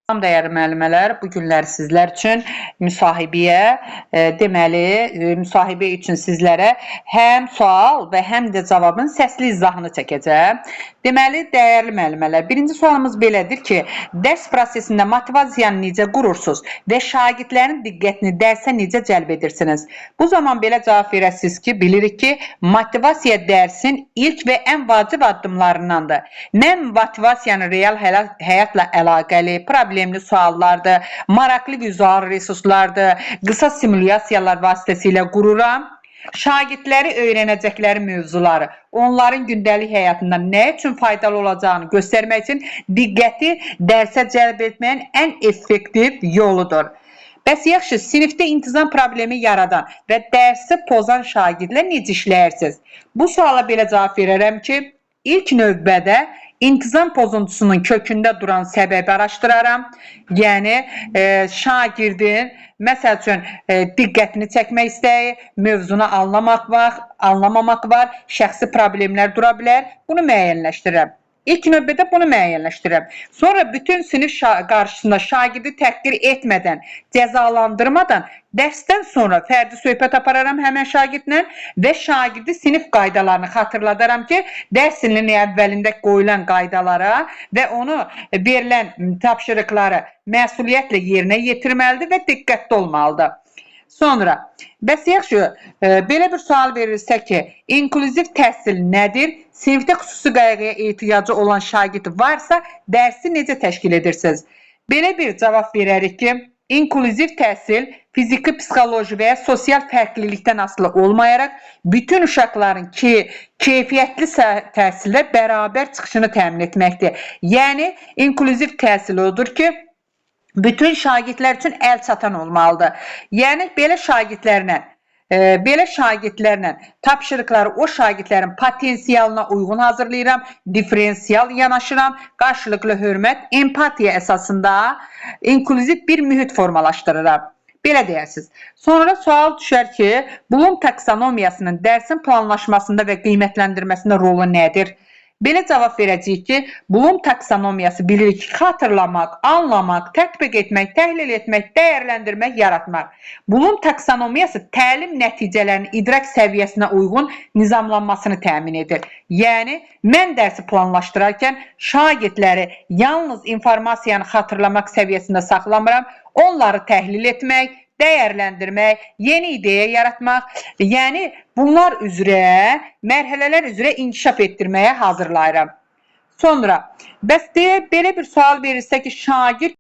Salam dəyərli müəllimələr, bu günlər sizlər üçün müsahibəyə, deməli, müsahibə üçün sizlərə həm sual və həm də cavabın səsli izahını çəkəcəm. Deməli, dəyərli müəllimələr, birinci sualımız belədir ki, dərs prosesində motivasiyanı necə qurursunuz və şagirdlərin diqqətini dərsə necə cəlb edirsiniz? Bu zaman belə cavab verəsiniz ki, bilirik ki, motivasiya dərsin ilk və ən vacib addımlarındandır. Mən motivasiyanı real həyatla əlaqəli problemli suallardır, maraqlı vizual resurslardır, qısa simulyasiyalar vasitəsilə qururam. Şagirdləri öyrənəcəkləri mövzuları, onların gündəlik həyatında nə üçün faydalı olacağını göstərmək üçün diqqəti dərsə cəlb etməyin ən effektiv yoludur. Bəs yaxşı, sinifdə intizam problemi yaradan və dərsi pozan şagirdlə necə işləyirsiniz? Bu suala belə cavab verərəm ki, ilk növbədə intizam pozuntusunun kökündə duran səbəbi araşdıraram. Yəni, şagirdin, məsəl üçün, diqqətini çəkmək istəyi, mövzunu anlamaq var, anlamamaq var, şəxsi problemlər dura bilər. Bunu müəyyənləşdirirəm. İlk növbədə bunu müəyyənləşdirirəm. Sonra bütün sinif qarşısında şagirdi təhqir etmədən, cəzalandırmadan dərsdən sonra fərdi söhbət apararam həmən şagirdlə və şagirdi sinif qaydalarını xatırladaram ki, dərs ilinin əvvəlində qoyulan qaydalara və onu verilən tapşırıqları məsuliyyətlə yerinə yetirməlidir və diqqətli olmalıdır. Sonra, bəs yaxşı, belə bir sual verilsə ki, inklüziv təhsil nədir? Sinifdə xüsusi qayğıya ehtiyacı olan şagird varsa, dərsi necə təşkil edirsiniz? Belə bir cavab verərik ki, inklüziv təhsil fiziki, psixoloji və ya sosial fərqlilikdən asılı olmayaraq bütün uşaqların keyfiyyətli təhsildə bərabər çıxışını təmin etməkdir. Yəni, inklüziv təhsil odur ki, bütün şagirdlər üçün əl çatan olmalıdır. Yəni, belə şagirdlərlə tapşırıqları o şagirdlərin potensialına uyğun hazırlayıram, diferensial yanaşıram, qarşılıqlı hörmət, empatiya əsasında inklüziv bir mühit formalaşdırıram. Belə deyərsiniz. Sonra sual düşər ki, Blum taksonomiyasının dərsin planlaşmasında və qiymətləndirməsində rolu nədir? Belə cavab verəcəyik ki, Blum taksonomiyası bilirik ki, xatırlamaq, anlamaq, tətbiq etmək, təhlil etmək, dəyərləndirmək, yaratmaq. Blum taksonomiyası təlim nəticələrinin idrak səviyyəsinə uyğun nizamlanmasını təmin edir. Yəni, mən dərsi planlaşdırarkən şagirdləri yalnız informasiyanı xatırlamaq səviyyəsində saxlamıram, onları təhlil etmək, dəyərləndirmək, yeni ideya yaratmaq, yəni bunlar üzrə, mərhələlər üzrə inkişaf etdirməyə hazırlayıram. Sonra, bəs deyə, belə bir sual verilsə ki, şagird